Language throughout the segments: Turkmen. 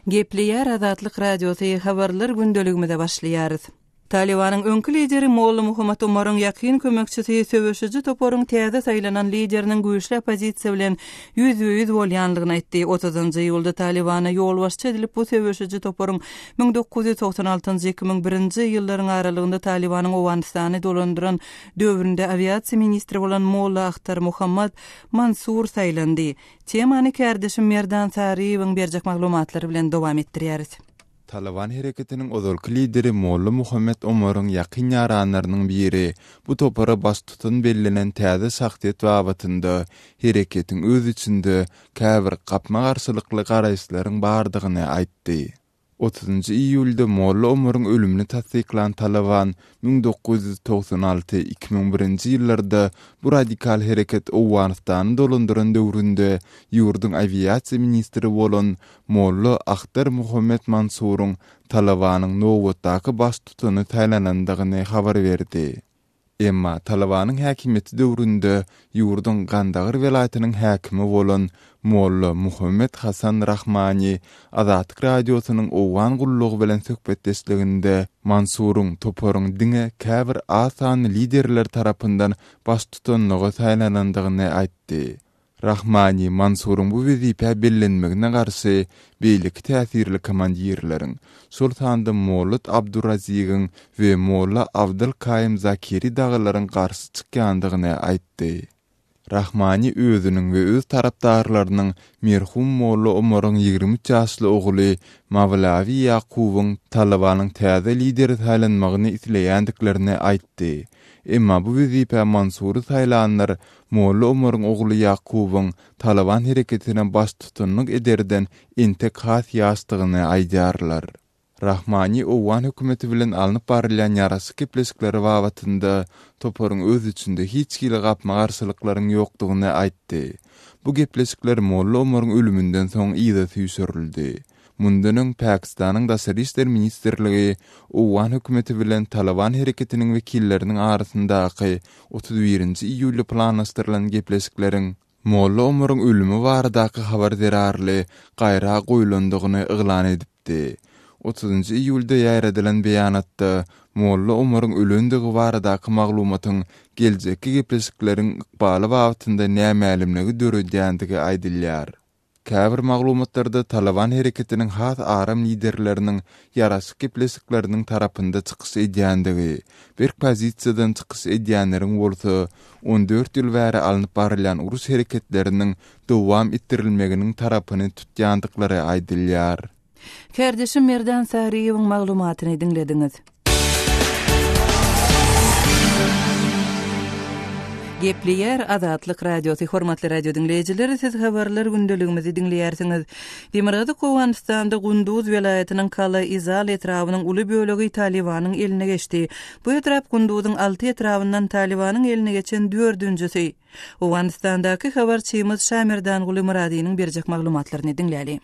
Gepleýär Azatlyk Radiosy, Habarlar gündeligimize başlaýarys. Talybanyň öňki lideri Molla Muhammad Omaryň ýakyn kömekçisi söweşiji toparyň täze saýlanan lideriniň güýçli oppozisiýa bilen ýüzbe-ýüz bolýanlygyny aýtdy. Otuzynjy iýulda Talybana ýolbaşçy edilip bu söweşiji toparyň 1996-njy, 2001-nji ýyllaryň aralygynda Talybanyň Owganystany dolandyran döwründe awiasiýa ministri bolan Molla Ahtar Muhammad Mansur saýlandy. Temany kärdeşim Merdan Saryýewiň berjek maglumatlary bilen dowam etdirýäris. Talyban hereketiniň ozalky lideri Molla Muhammet Omaryň ýakyn ýaranlarynyň biri, bu topara baştutan bellenen täze şahsyýet babatynda hereketiň öz içinde käbir gapma-garşylykly garaýyşlaryň bardygyny aýtdy. Otuzynjy iýulda Molla Omaryň ölümini tassyklan Talyban 1996, 2001-nji ýyllarda bu radikal hereket Owganystany dolandyran döwründe ýurduň awiasiýa ministri bolan Molla Ahtar Muhammet Mansuryň Talybanyň nobatdaky baştutany saýlanandygyny habar berdi. Emma Talybanyň häkimiýeti döwründe ýurduň Gandagar welaýatynyň häkimi bolan Molla Muhammet Hasan Rahmani Azatlyk Radiosynyň Owgan gullugy bilen söhbetdeşliginde Mansuryň toparyň diňe käbir az sanly liderler tarapyndan baştutanlyga saýlanandygyny aýtdy. Rahmani Mansuryň bu wezipä bellenmegine garşy beýleki täsirli komandirleriň, şol sanda Molla Abdurrazigiň we Molla Abdyl Kaýym Zakiri dagylaryň garşy çykýandygyny aýtdy. Rahmani özüniň we öz tarapdarlarynyň merhum Molla Omaryň 23 ýaşly ogly Mawlawi Ýakubyň Talybanyň täze lideri saýlanmagyny isleýändiklerini aýtdy. Emma bu wezipä Mansury saýlanlar Molla Omaryň ogly Ýakubyň Talyban hereketine baştutanlyk ederden entek has ýaşdygyny aýdýarlar. Rahmani owgan hökümeti bilen alnyp barylýan ýaraşyk gepleşikleri babatynda toparyň öz içinde hiç hili gapma-garşylyklaryň ýokdugyny aýtdy. Bu gepleşikler Molla Omaryň ölüminden soň yza süýşürildi. Mundan öň Pakistanyň Daşary işler ministrligi owgan hökümeti bilen Talyban hereketiniň wekilleriniň arasyndaky 31-nji iýulda planlaşdyrylan gepleşikleriň Molla Omaryň ölümi baradaky habar zerarly gaýra goýlandygyny yglan edipdi. Otuzynjy iýulda ýaýradylan beýanatda Molla Omaryň ölendigi baradaky maglumatyň geljekki gepleşikleriň ykbaly babatynda nämälimligi döredýändigi aýdylýar. Käbir maglumatlarda Talyban hereketiniň has aram liderleriniň ýaraşyk gepleşikleriniň tarapynda çykyş edýändigi, berk pozisiýadan çykyş edýänleriň bolsa on dört ýyl bäri alnyp barylýan uruş hereketleriniň dowam etdirilmeginiň tarapyny tutýandyklary aýdylýar. Kärdeşim Merdan Saryýewiň maglumatyny diňlediňiz. Gepleýär Azatlyk Radiosy Hormatly radio diňleýjiler, siz habarlar gündeligimizi diňleýärsiňiz. Demirgazyk Owganystanda Gunduz welaýatynyň Kala Izal etrabynyň uly bölegi Talybanyň eline geçdi. Bu etrap Gunduzyň alty etrabyndan Talybanyň eline geçen dördünjisi. Owganystandaky habarçymyz Şamerdanguly Myradynyň berjek maglumatlaryny diňläli.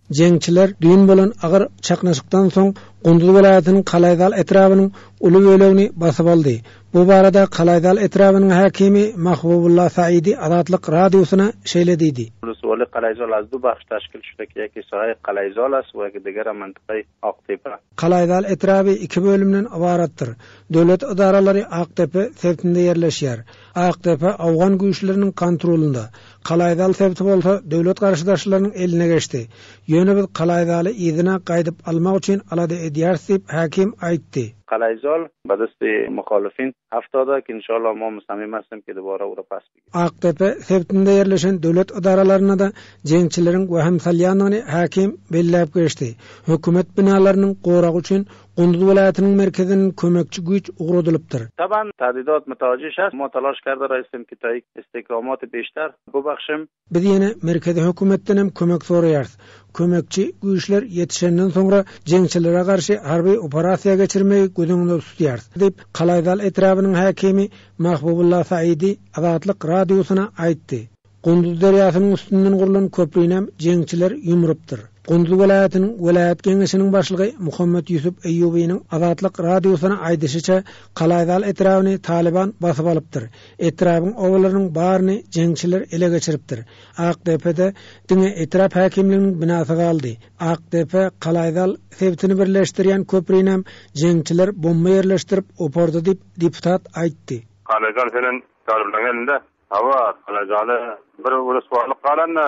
Jeňçiler düýn bolan agyr çaknyşykdan soň Gunduz welaýatynyň Kalaýzal etrabynyň uly bölegini basyp aldy. Bu barada Kalaýzal etrabynyň häkimi Mahbubulla Saidi Azatlyk Radiosyna şeýle diýdi. ولسوالی قلعه‌زال از دو بخش تشکیل شده که یکی ساحه قلعه‌زال است و یکی دیگر منطقه Akdepe. Kalaýzal etraby iki bölümden ybaratdyr. Döwlet edaralary Akdepe sebitinde ýerleşýär. Akdepe owgan güýçleriniň kontrolynda. Kalaýzal sebiti bolsa döwlet garşydaşlarynyň eline geçdi. Ýöne biz Kalaýzaly yzyna gaýdyp almak üçin alada edýäris diýip, häkim aýtdy. Kalaýzal be desti muhalifin aftade ki inşallah ma musamim hastim ki dubara ura pas bigirیم. Akdepe sebitinde ýerleşen döwlet edaralaryna-da jeňçileriň wehim salýandygyny häkim belläp geçdi. Hökümet binalarynyň goragy üçin Gunduz welaýatynyň merkezinden kömekçi güýç ugradylypdyr. Taban tahdidat mutawajih şahs ma talaş karda raistim ki ta istehkamat bişter bubahşim. Biz ýene merkezi hökümetden hem kömek soraýarys. Kömekçi güýçler ýetişenden soňra jeňçilere garşy harby operasiýa geçirmegi göz öňünde tutýarys, diýip, Kalaýzal etrabynyň häkimi Mahbubulla Saidi Azatlyk Radiosyna aýtdy. Gunduz derýasynyň üstünden gurlan köprinem jeňçiler ýumrupdyr. Gunduz welaýatynyň welaýat geňeşiniň başlygy Muhammet Ýusup Eýýubynyň Azatlyk Radiosyna aýdyşyça, Kalaýzal etrabyny Talyban basyp alypdyr. Etrabyň obalarynyň baryny jeňçiler ele geçiripdir. Akdepede diňe etrap häkimliginiň binasy galdy. Akdepe, Kalaýzal sebitini birleşdirýän köprinem jeňçiler bomba ýerleşdirip opardy diýip, deputat aýtdy. Kalaýzal selen talyplaryň elinde. Hawa, Kalaýzala bir ryswalyk galanda.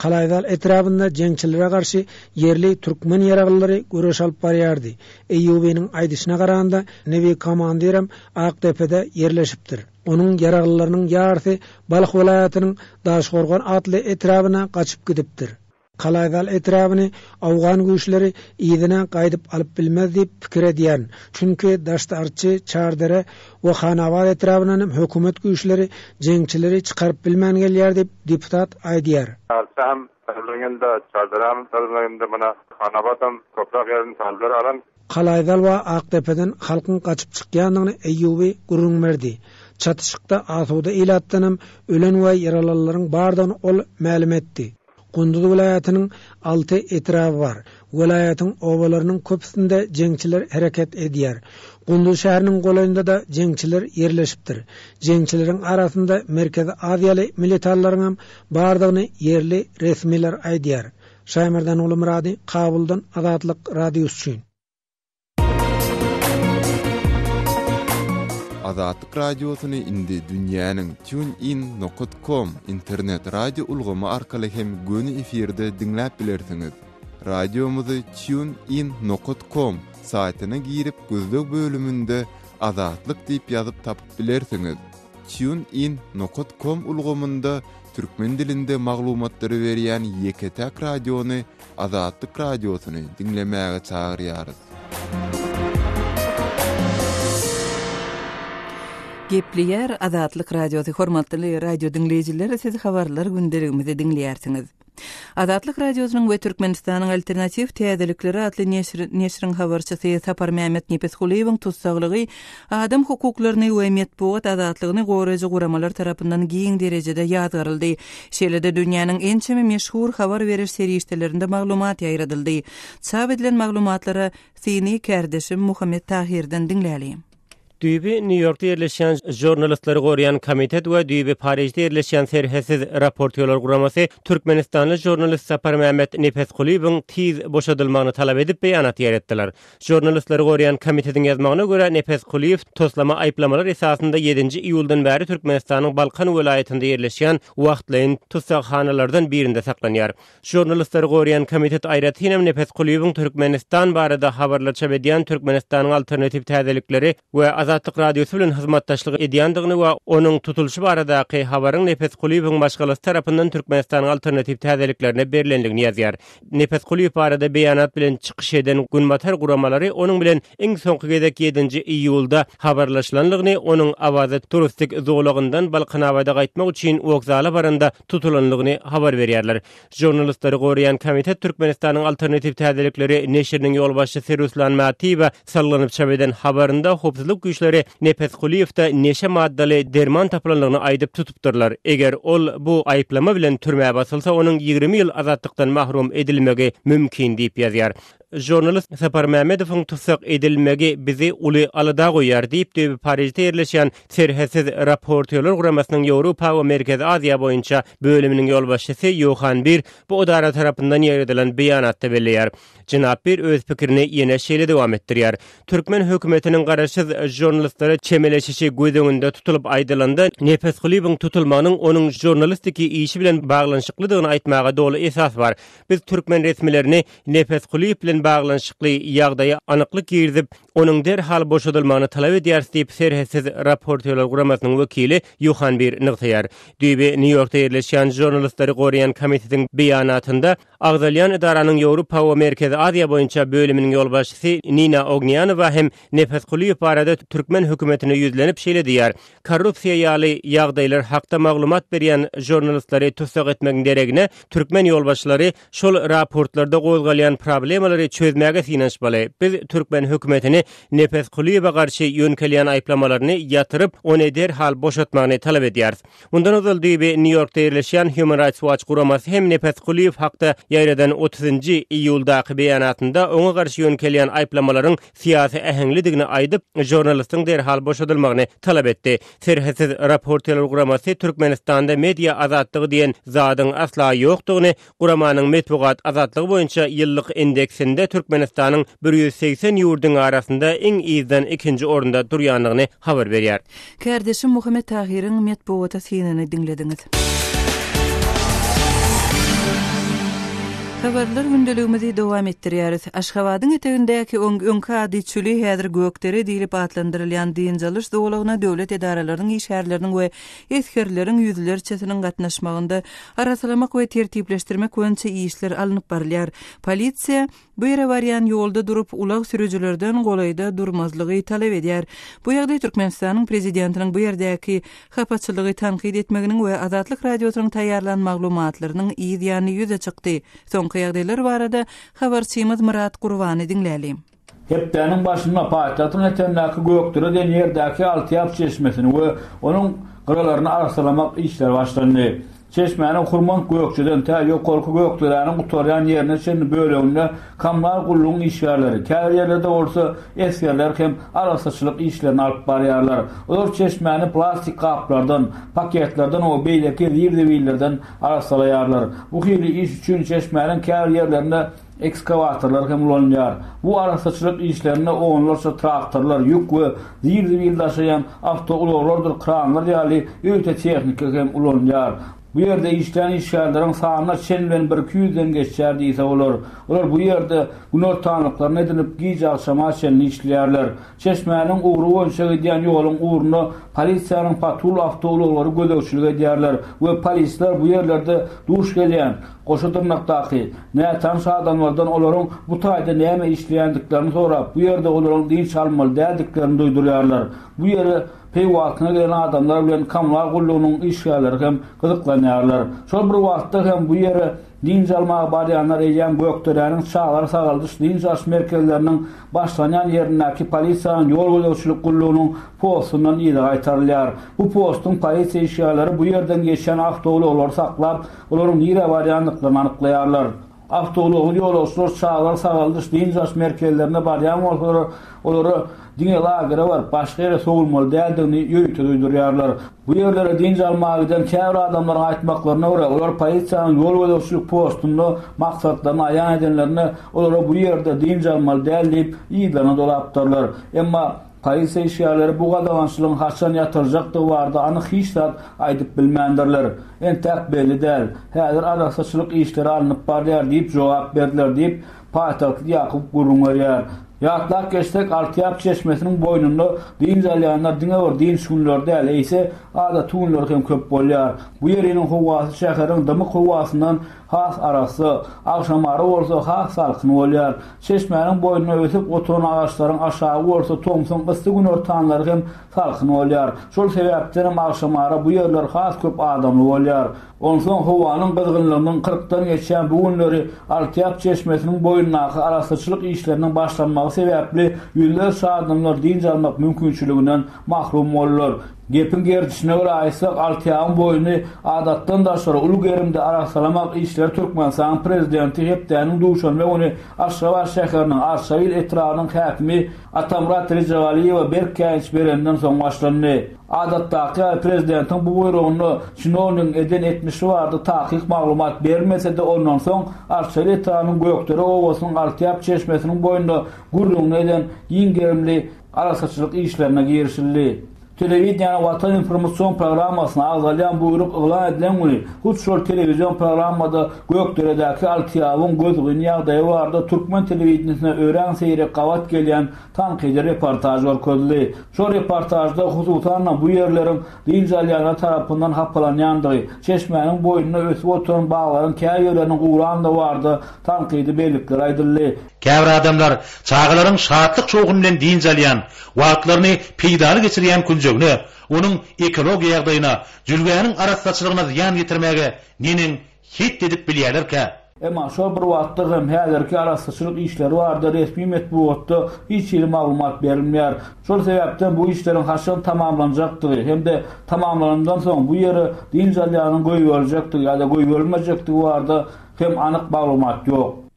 Kalaýzal etrabynda jeňçilere garşy ýerli türkmen ýaraglylary göreş alyp barýardy. Eýýubynyň aýdyşyna garanda, Nebi komandirem Akdepede ýerleşipdir. Onuň ýaraglylarynyň ýarysy Balh welaýatynyň Daşgorgan atly etrabyna gaçyp gidipdir. Kalaýzal etrabyny owgan güýçleri yzyna gaýdyp alyp bilmez diýip pikir edýärin. Çünki Daşty-Arçy, Çardere we Hanabat etrabyndan hem hökümet güýçleri jeňçileri çykaryp bilmän gelýär diýip, deputat aýdýar. Arça hem talyplaryň elinde, Çardere hem talyplaryň elinde, mana Hanabat hem köpräk ýerini talyplar alan. Kalaýzal we Akdepeden halkyň gaçyp çykýandygyny Eýýuby gürrüň berdi. Çatyşykda asuda ilatdan hem ölen we ýaralanlaryň bardygyny ol mälim etdi. Gunduz welaýatynyň alty etraby bar. Welaýatyň obalarynyň köpüsinde jeňçiler hereket edýär. Gunduz şäheriniň golaýynda-da jeňçiler ýerleşipdir. Jeňçileriň arasynda Merkezi Aziýaly militanlaryňam bardygyny ýerli resmiler aýdýar. Şaýmerdan Gulumyrady, Kabuldan Azatlyk Radiosy üçin. Azatlyk Radiosyny indi dünýäniň TuneIn nokat com internet radio ulgamy arkaly hem göni efirde diňläp bilersiňiz. Radiomyzy TuneIn nokat com saýtyna girip gözleg bölüminde Azatlyk diýip ýazyp tapyp bilersiňiz. TuneIn nokat com ulgamynda türkmen dilinde maglumatlary berýän ýeke-täk radiony Azatlyk Radiosyny diňlemäge çagyrýarys. Gepleýär Azatlyk Radiosy hormatly radio diňleýjiler siz habarlar gündeligimizi diňleýärsiňiz. Azatlyk Radiosynyň we Türkmenistanyň Alternatiw täzelikleri atly neşiriň habarçysy Saparmämmet Nepesgulyýewiň tussaglygy adam hukuklaryny we metbugat azatlygyny goraýjy guramalar tarapyndan giň derejede ýazgaryldy. Şeýle-de dünýäniň ençeme meşhur habar beriş serişdelerinde maglumat ýaýradyldy. Çap edilen maglumatlara syny kärdeşim Muhammet Tahyrdan diňläliň. Düýbi Nýu-Ýorkda ýerleşýän Žurnalistleri goraýan komitet we düýbi Parižde ýerleşýän Serhetsiz raportýorlar guramasy türkmenistanly žurnalist Saparmämmet Nepesgulyýewiň tiz boşadylmagyny talap edip beýanat ýaýratdylar. Žurnalistleri goraýan komitetiň ýazmagyna görä, Nepesgulyýew toslama aýyplamalar esasynda ýedinji iýuldan bäri Türkmenistanyň Balkan welaýatynda ýerleşýän wagtlaýyn tussaghanalardan birinde saklanýar. Žurnalistleri goraýan komitet aýratynam Nepesgulyýewiň Türkmenistan barada habarlar çap edýän Türkmenistanyň Alternatiw täzelikleri we Azatlyk Radiosy bilen hyzmatdaşlyk edýändigini we onuň tutulyşy baradaky habaryň Nepesgulyýewiň maşgalasy tarapyndan Türkmenistanyň Alternatiw täzeliklerine berlendigini ýazýar. Nepesgulyýew barada beýanat bilen çykyş eden günbatar guramalary onuň bilen iň soňky gezek ýedinji iýulda habarlaşylandygyny, onuň Awaza turistik zolagyndan Balkanabada gaýtmak üçin wokzala baranda tutulandygyny habar berýärler. Žurnalistleri goraýan komitet Türkmenistanyň Alternatiw täzelikleri neşiriniň ýolbaşçysy Ruslan Mätiýewe salgylanyp çap eden habarynda howpsuzlyk güýçleri Nepesgulyýewde neşe maddaly derman tapylandygyny aýdyp tutupdyrlar. Eger ol bu aýyplama bilen türmä basylsa, onuň 20 ýyl azatlykdan mahrum edilmegi mümkin diýip ýazýar. Žurnalist Sapar Mämmedowyň tussag edilmegi bizi uly alada goýýar diýip, düýbi Parižde ýerleşýän Serhetsiz raportýorlar guramasynyň Ýewropa we Merkezi Aziýa boýunça bölüminiň ýolbaşçysy Ýohan Bir bu edara tarapyndan ýaýradylan beýanatda belleýär. Jenap Bir öz pikirini ýene şeýle dowam etdirýär, Türkmen hökümetiniň garaşsyz žurnalistlere çemeleşişi göz öňünde tutulyp aýdylanda, Nepesgulyýewiň tutulmagynyň onuň žurnalistiki işi bilen baglanyşyklydygyny aýtmaga doly esas bar. Biz türkmen resmilerini Nepesgulyýew bilen baglanyşykly ýagdaýa anyklyk girizip, onuň derhal boşadylmagyny talap edýäris diýip, Serhetsiz raportýorlar guramasynyň wekili Ýohan Bir nygtaýar. Düýbi Nýu-Ýorkda ýerleşýän Žurnalistleri goraýan komitetiň beýanatynda agzalýan edaranyň Ýewropa we Merkezi Aziýa boýunça bölüminiň ýolbaşçysy Nina Ognýanowa hem Nepesgulyýew barada türkmen hökümetine ýüzlenip şeýle diýýär, Korrupsiýa ýaly ýagdaýlar hakda maglumat berýän žurnalistleri tussag etmegiň deregine, türkmen ýolbaşçylary şol raportlarda gozgalýan problemalary. olary çözmäge synanyşmaly. Biz türkmen hökümetini Nepeskulyýewe garşy ýöňkelýän aýyplamalaryny ýatyryp, ony derhal boşatmagyny talap edýäris. Mundan ozal düýbi Nýu-Ýorkda ýerleşýän Human Rights Watch guramasy hem Nepeskulyýew hakda ýaýradan otuzynjy iýuldaky beýanatynda oňa garşy ýöňkelýän aýyplamalaryň syýasy äheňlidigini aýdyp, žurnalistiň derhal boşadylmagyny talap etdi. Serhetsiz raportýorlar guramasy Türkmenistanda media azatlygy diýen zadyň asla ýokdugyny, guramanyň metbugat azatlygy boýunça ýyllyk indeksinde Türkmenistanyň 180 ýurduň arasynda iň yzdan ikinji orunda durýandygyny habar berýär. Kärdeşim Muhammet Tahyryň metbugata synyny diňlediňiz. Habarlar gündeligimizi dowam etdirýäris. Aşgabadyň etegindäki öňki ady Çüli, häzir Gökdere diýlip atlandyrylýan dynç alyş zolagyna döwlet edaralarynyň işgärleriniň we esgerleriň ýüzlerçesiniň gatnaşmagynda arassalamak we tertipleşdirmek boýunça işler alnyp barylýar. Polisiýa Bu ýere barýan ýolda durup, ulag sürüjilerden golaýda durmazlygy talap edýär. Bu ýagdaý Türkmenistanyň Prezidentiniň bu ýerdäki hapaçylygy tankyt etmeginiň we Azatlyk Radiosynyň taýýarlan maglumatlarynyň yz ýany ýüze çykdy. Soňky ýagdaýlar barada habarçymyz Myrat Gurbany diňläliň. Hepdäniň başynda paýtagtyň etegindäki Gökdere diýen ýerdäki Altyýap çeşmesini we onuň gyralaryny arassalamak işleri başlandy. Çeşmäniň Hurmant Gökjeden tä ýokarky Gökderäniň gutarýan ýerine çenli böleginde kommunal gullugyň işgärleri, käbir ýerlerde bolsa esgerler hem arassaçylyk işlerini alyp barýarlar. Olar çeşmäni plastik gaplardan, paketlerden we beýleki zir-zibillerden arassalaýarlar. Bu hili iş üçin çeşmäniň käbir ýerlerinde Ekskawatorlar hem ulanylýar. Bu arassaçylyk işlerinde onlarça traktorlar, ýük we zir-zibil daşaýan awtoulaglardyr kranlar ýaly ýörite tehnika hem ulanylýar. Bu ýerde işleýän işgärleriň sany çen bilen birki ýüzden geçýär diýse bolar. Olar bu ýerde günortanlyklaryny edinip, gije-agşama çenli işleýärler. Çeşmäniň ugry boýunça gidýän ýoluň ugrunda polisiýanyň patrul awtoulaglary gözegçilik edýärler we polisler bu ýerlerde duş gelýän, goşa dyrnakdaky, nätanyş adamlardan olaryň bu taýda näme işleýändiklerini sorap, bu ýerde olaryň dynç almaly däldiklerini duýdurýarlar. Bu ýere peýwagtyna gelen adamlar bilen kommunal gullugynyň işgärleri hem gyzyklanýarlar. Şol bir wagtda hem bu ýere Dynç almaga barýanlar eýýäm Gökderäniň çagalar sagaldyş-dynç alyş merkezleriniň başlanýan ýerindäki polisiýanyň ýol gözegçilik gullugynyň postundan yza gaýtarylýar. Bu postuň polisiýa işgärleri bu ýerden geçýän awtoulaglary saklap, olaryň nirä barýandyklaryny anyklaýarlar. Awtoulagly ýolagçylar çagalar sagaldyş-dynç alyş merkezlerine barýan bolsalar, olara diňe lagere baryp, başga ýere sowulmaly däldigini ýörite duýdurýarlar. Bu ýerlere dynç almaga giden käbir adamlaryň aýtmaklaryna görä, olar polisiýanyň ýol gözegçilik postunda maksatlaryny aýan edenlerinde, olara bu ýerde dynç almaly däl diýip, yzlaryna dolapdyrlar. Emma polisiýa işgärleri bu gadagançylygyň haçan ýatyryljakdygy barada anyk hiç zat aýdyp bilmändirler. Entäk belli däl. Häzir arassaçylyk işleri alnyp barylýar diýip jogap berdiler diýip, Paýtagtly Ýakup gürrüň berýär. Ýatlap geçsek, Altyýap çeşmesiniň boýnunda dynç alýanlar diňe bir dynç günleri däl, eýse, adaty günleri hem köp bolýar. Bu ýeriniň howasy şäheriň dymyk howasyndan has arassa, agşamara bolsa has salkyn bolýar. Çeşmäniň boýnunda ösüp oturan agaçlaryň aşagy bolsa tomsuň yssy günortanlary hem salkyn bolýar. Şol sebäpdenem agşamara bu ýerler has köp adamly bolýar. Onsoň howanyň gyzgynlygynyň kyrkdan geçýän bu günleri Altyýap çeşmesiniň boýundaky arassaçylyk işleriniň başlanmagy sebäpli ýüzlerçe adamlar dynç almak mümkinçiliginden mahrum boldular. Gepiň gerdişine görä aýtsak, Altyýabyň boýuny adatdan daşary uly gerimde arassalamak işleri Türkmenistanyň Prezidenti hepdäniň duşenbe güni Aşgabat şäheriniň Arçabil etrabynyň häkimi Atamyrat Rejebalyýewe berk käýinç berenden soň başlandy. Adatdaky ýaly prezidentiň bu buýrugynda çinownigiň eden etmişi barada takyk maglumat berilmese-de ondan soň Arçabil etrabynyň Gökdere obasynyň Altyýap çeşmesiniň boýunda gürrüňini eden giň gerimli arassaçylyk işlerine girişildi. Telewideniýäniň Watan informasion programmasynda agzalýan buýruk yglan edilen güni hut şol telewizion programmada Gökderedäki Altyýabyň gözgyny ýagdaýy barada türkmen telewideniýesine örän seýrek gabat gelýän tankydy reportaž görkezildi. Şol reportažda, hususan-da, bu ýerleriň dynç alýanlar tarapyndan hapalanýandygy, çeşmäniň boýunda ösüp oturan baglaryň käbirleriniň gurandygy barada tankydy bellikler aýdyldy. Käbir adamlar çagalaryň şatlyk-şowhun bilen dynç alýan, wagtlaryny peýdaly geçirýän künjegine, onuň ekologiýa ýagdaýyna, jülgäniň arassaçylygyna zyýan getirmäge neneň het edip bilýärlerkä? Emma şol bir wagtda hem häzirki arassaçylyk işleri barada resmi metbugatda hiç hili maglumat berilmeýär. Şol sebäpden bu işleriň haçan tamamlanjakdygy hem-de tamamlanandan soň bu ýere dynç alýanyň goýberiljekdigi ýa-da goýberilmejekdigi barada hem anyk maglumat ýok.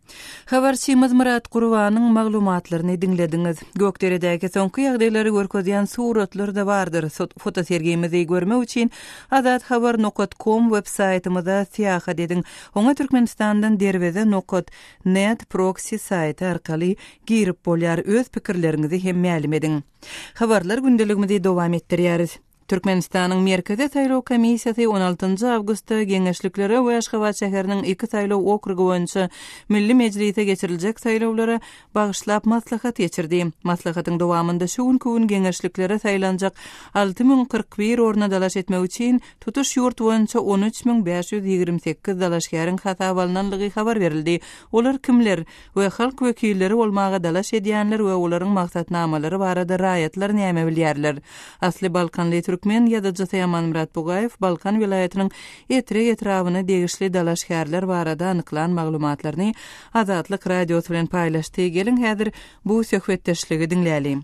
Habarçymyz Myrat Gurbanyň maglumatlaryny diňlediňiz. Gökderedäki soňky ýagdaýlary görkezýän suratlar-da bardyr. Fotosergimizi görmek üçin azathabar nokat kom web saýtymyza syýahat ediň. Oňa Türkmenistandan derweze nokat net proksi saýty arkaly girip bolýar. Öz pikirleriňizi hem mälim ediň. Habarlar gündeligimizi dowam etdirýäris. Türkmenistanyň Merkezi saýlaw komissiýasy on altynjy awgustda geňeşliklere we Aşgabat şäheriniň iki saýlaw okrugy boýunça Milli Mejlise geçiriljek saýlawlara bagyşlap maslahat geçirdi. Maslahatyň dowamynda şu günki gün geňeşliklere saýlanjak 6041 orna dalaş etmek üçin tutuş ýurt boýunça 13528 dalaşgäriň hasaba alnanlygy habar berildi. Olar kimler? We halk wekilleri bolmaga dalaş edýänler we olaryň maksatnamalary barada raýatlar näme bilýärler? Asly balkanly türkmen ýazyjysy Amanmyrat Bugaýew Balkan welaýatynyň Etrek etrabyna degişli dalaşgärler barada anyklan maglumatlaryny Azatlyk Radiosy bilen paýlaşdy. Geliň häzir bu söhbetdeşligi diňläliň.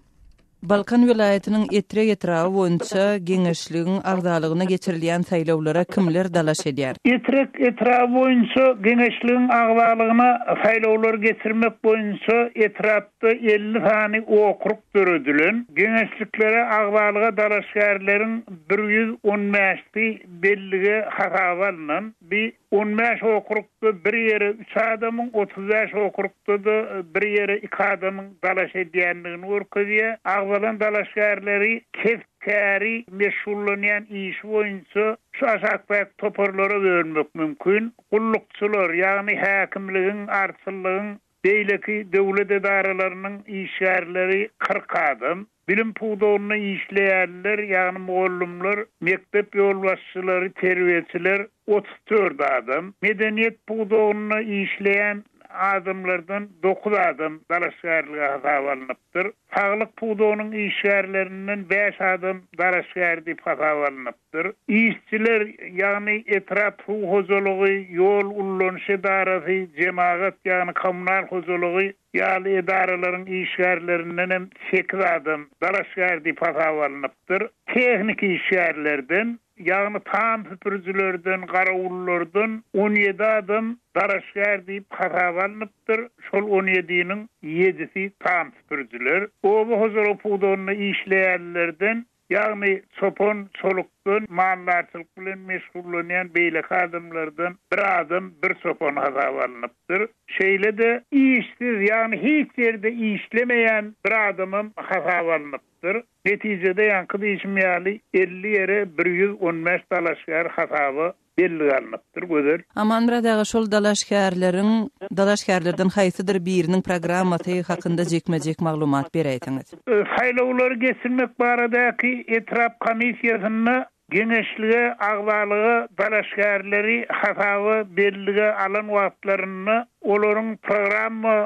Balkan welaýatynyň Etrek etraby boýunça geňeşligiň agzalygyna geçirilýän saýlawlara kimler dalaş edýär? Etrek etraby boýunça geňeşligiň agzalygyna saýlawlary geçirmek boýunça etrapda 50 sany okrug döredilen. Geňeşliklere agzalyga dalaşgärleriň 115-si bellige hasaba alnan. Bi 15 okrugda bir ýere üç adamyň, 35 okrugda-da bir ýere iki adamyň dalaş edýändigini görkezýär. Agzalan dalaşgärleri kesp-käri, meşgullanýan işi boýunça şu aşakdaky toparlara bölmek mümkin, gullukçylar, ýagny häkimligiň, arçynlygyň, beýleki döwlet edaralarynyň işgärleri 40 adam, Bilim pudagynda işleýänler, ýagny mugallymlar, mekdep ýolbaşçylary, terbiýeçiler 34 adam, medeniýet pudagynda işleýän adamlardan dokuz adam dalaşgärlige hasaba alnypdyr. Saglyk pudagynyň işgärlerinden bäş adam dalaşgär diýip hasaba alnypdyr. Işçiler, ýagny etrap suw hojalygy, ýol ullanyş edarasy, jemagat, ýagny kommunal hojalygy ýaly edaralaryň işgärlerinden hem sekiz adam dalaşgär diýip hasaba alnypdyr. Tehniki işgärlerden, ýagny tam süpürijilerden, garawullardan 17 adam dalaşgär diýip hasaba alnypdyr. Şol on ýediniň ýedisi tam süpürijiler. Oba hojalygy pudagynda işleýänlerden Ýagny çopan, çolukdan, maldarçylyk bilen meşgullanýan beýleki adamlardan bir adam, bir çopan hasaba alnypdyr. Şeýle-de, işsiz, ýagny hiç ýerde işlemeýän bir adamam hasaba alnypdyr. Netijede, ýaňky diýşim ýaly, 50 ýere 115 dalaşgär hasaba bellige alnypdyr. Gözel. Amanmyrat aga şol dalaşgärleriň dalaşgärlerden haýsydyr biriniň programmasy hakynda jikme-jik maglumat beräýseňiz. Saýlawlary geçirmek baradaky etrap komissiýasynda geňeşlige agzalyga dalaşgärleri hasaba bellige alan wagtlarynda olaryň programma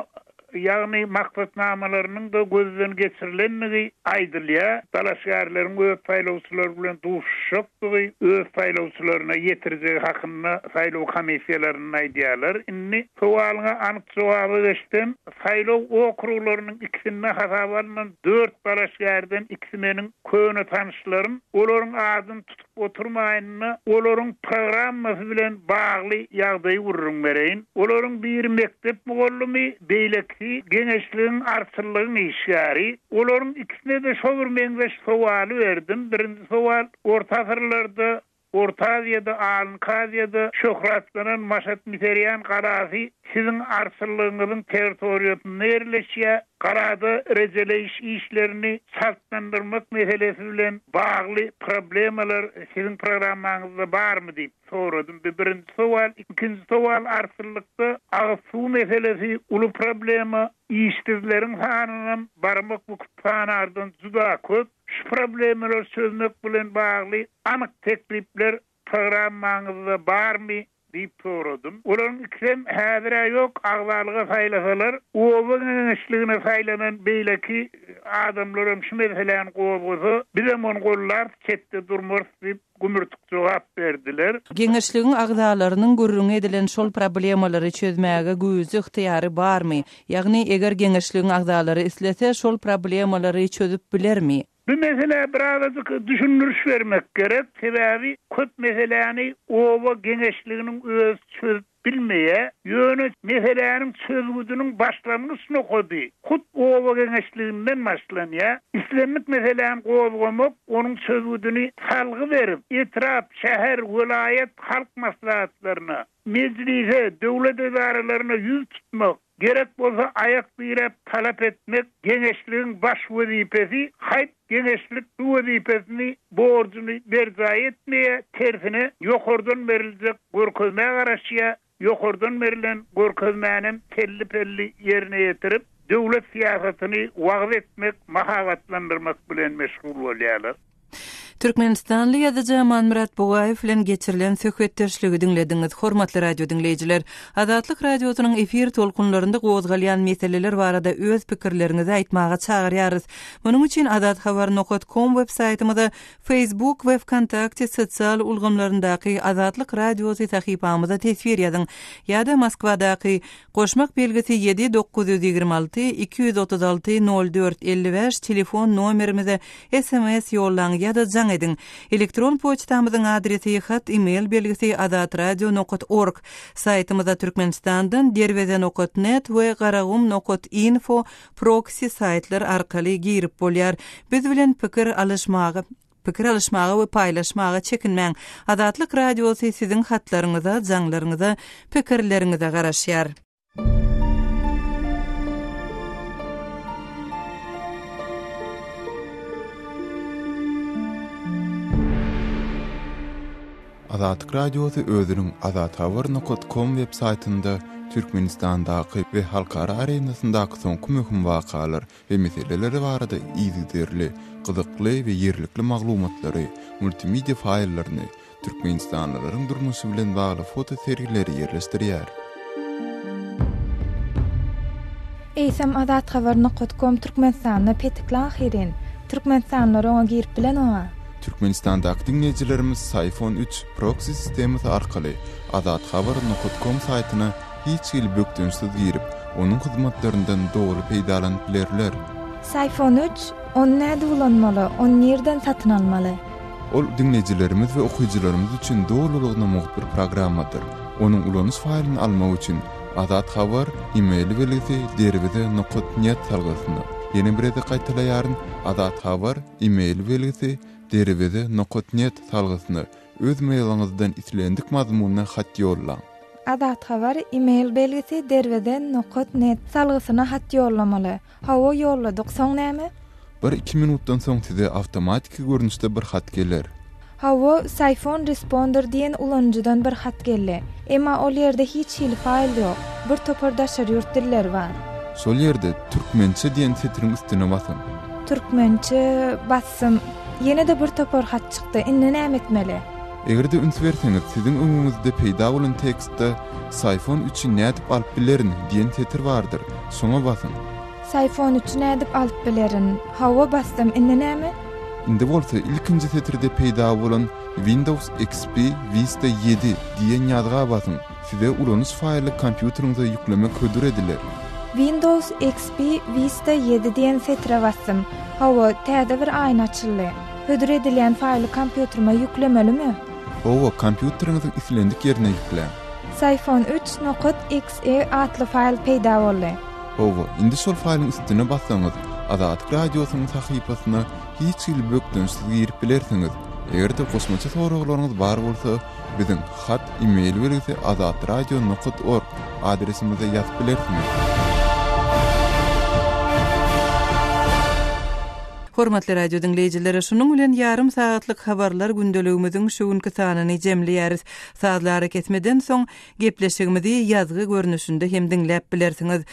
ýagny maksatnamalarynyň-da gözden geçirilendigi aýdylýar. Dalaşgärleriň öz saýlawçylary bilen duşuşjakdygy, öz saýlawçylaryna ýetirjegi hakynda saýlaw komissiýalarynda aýdýarlar. Indi sowalyňa anyk jogaba geçsem, saýlaw okruglarynyň ikisinde hasaba alnan dört dalaşgärden ikisi meniň köne tanyşlarym. Olaryň adyny tutup oturmaýyn-da, olaryň programmasy bilen bagly ýagdaýy gürrüň bereýin. Olaryň biri mekdep mugallymy, beýlekisi geňeşligiň, arçynlygyň işgäri. Olaryň ikisine-de şo bir meňzeş sowaly berdim. Birinji sowal, Orta asyrlarda Orta Aziýada, Alynky Aziýada şöhratlanan Maşat-Miserýan galasy Siziň arçynlygyňyzyň territoriýasynda ýerleşýär. Galada rejeleýiş işlerini çaltlandyrmak meselesi bilen bagly problemalar siziň programmaňyzda barmy diýip soradym. Bu birinji sowal. Ikinji sowal arçynlykda agyz suw meselesi uly problema. Işsizleriň sanynam barmak büküp sanardan juda köp. Şu problemalary çözmek bilen bagly anyk teklipler programmaňyzda barmy? Diýip soradym. Olaryň ikisem häzir-ä ýok, agzalyga saýlasalar, oba geňeşligine saýlanan beýleki adamlaram şu meseläni gozgasa, bizem ony gollarys, çetde durmarys diýip, gümürtik jogap berdiler. Geňeşligiň agzalarynyň gürrüňi edilen şol problemalary çözmäge güýji, ygtyýary barmy? Ýagny, eger geňeşligiň agzalary islese, şol problemalary çözüp bilermi? Bu meselä birazajyk düşündiriş bermek gerek, sebäbi köp meseläni oba geňeşliginiň özi çözüp bilmeýär. Ýöne meseläniň çözgüdiniň başlangyç nokady hut oba geňeşliginden başlanýar. Islendik meseläni gozgamak, onuň çözgüdini salgy berip, etrap, şäher, welaýat halk maslahatlaryna, Mejlise, döwlet edaralaryna ýüz tutmak, gerek bolsa aýak diräp talap etmek geňeşligiň baş wezipesi, haýp geňeşlik bu wezipesini, borjuny berjaý etmeýär, tersine ýokardan beriljek görkezmä garaşýar, ýokardan berlen görkezmänem telli-pelli ýerine ýetirip, döwlet syýasatyny wagyz etmek, mahabatlandyrmak bilen meşgul bolýarlar. Türkmenistanly ýazyjy Amanmyrat Bugaýew bilen geçirilen söhbetdeşligi diňlediňiz. Hormatly radio diňleýjiler, Azatlyk Radiosynyň efir tolkunlarynda gozgalýan meseleler barada öz pikirleriňizi aýtmaga çagyrýarys. Munuň üçin azathabar nokat kom web saýtymyza, Facebook we Wkontakte sosial ulgamlaryndaky Azatlyk Radiosy sahypamyza teswir ýazyň ýa-da Moskwadaky Goşmak belgisi ýedi 926 236 04 55 telefon nomerimize Sms ýollaň ýa-da jaň ediň. Elektron poçtamyzyň adresi hat email belgisi azatradio nokat org. Saýtymyza Türkmenistandan derweze nokat net we garagum nokat info proksi saýtlar arkaly girip bolýar. Biz bilen pikir alyşmaga pikir alyşmaga we paýlaşmaga çekinmäň. Azatlyk Radiosy siziň hatlaryňyza, jaňlaryňyza, pikirleriňize garaşýar. Azatlyk Radiosy özüniň azathabar nokat kom web saýtynda Türkmenistandaky we halkara arenasyndaky soňky möhüm wakalar we meseleler barada yzygiderli, gyzykly we ýerlikli maglumatlary, multimedia faýllaryny, Türkmenistanlylaryň durmuşy bilen bagly foto sergileri ýerleşdirýär. Eýsem Azathabar nokat kom Türkmenistanda petikli ahyryn. Türkmenistanlylar oňa girip bilenoga. Türkmenistandaky diňleýjilerimiz Syfon üç proksi sistemasy arkaly Azathabar nokat kom saýtyna hiç hili bökdençsiz girip, onuň hyzmatlaryndan doly peýdalanyp bilerler. Syfon üç, ony nädip ulanmaly, ony nirden satyn almaly? Ol diňleýjilerimiz we okyjylarymyz üçin dolulygyna mugt bir programmadyr. Onuň ulanyş faýlyny almak üçin Azat Habar e-mail belgisi derweze nokat net salgysyna, ýene bir gezek gaýtalaýaryn, Azat Habar e-mail belgisi derweze nokat net salgysyna öz mailiňizden islendik mazmunda hat ýollaň. Azat Habar e-mail belgisi derweze nokat net salgysyna hat ýollamaly. Hawa ýolladyk, soň näme? Bir-iki minutdan soň size awtomatiki görnüşde bir hat geler. Hawa, Syphon Responder diýen ulanyjydan bir hat geldi. Emma ol ýerde hiç hili faýl ýok. Bir topar daşary ýurt dilleri bar. Şol ýerde Türkmençe diýen setiriň üstüne basyň. Türkmençe, basdym. Ýene-de bir topar hat çykdy. Indi näme etmeli? Eger-de üns berseňiz, siziň öňüňizde peýda bolan tekstde Syphon üçi nädip alyp bilerin diýen setir bardyr. Şoňa basyň. Syphon üçi nädip alyp bilerin? Hawa, basdym. Indi näme? Indi bolsa ilkinji setirde peýda bolan Windows XP Vista ýedi diýen ýazga basyň. Size ulanyş faýly kompýuteriňize ýüklemek hödür ediler. Windows XP Vista ýedi diýen setire basdym. Hawa, täze bir aýna açyldy. Hödür edilýän faýly kompýuterime ýüklemelimi? Hawa, kompýuteriňiziň islendik ýerine ýükläň. Syphon üç nokat XE atly faýl peýda boldy. Hawa, indi şol faýlyň üstüne bassaňyz, Azatlyk Radiosynyň sahypasyna hiç hili bökdençsiz girip bilersiňiz. Eger-de goşmaça soraglaryňyz bar bolsa, biziň hat e-mail belgisi azatradio nokat org adresimize ýazyp bilersiňiz. Hormatly radio diňleýjiler, şunuň bilen ýarym sagatlyk habarlar gündeligimiziň şu günki sanyny jemleýäris. Sazly arakesmeden soň, gepleşigimizi ýazgy görnüşinde hem diňläp bilersiňiz.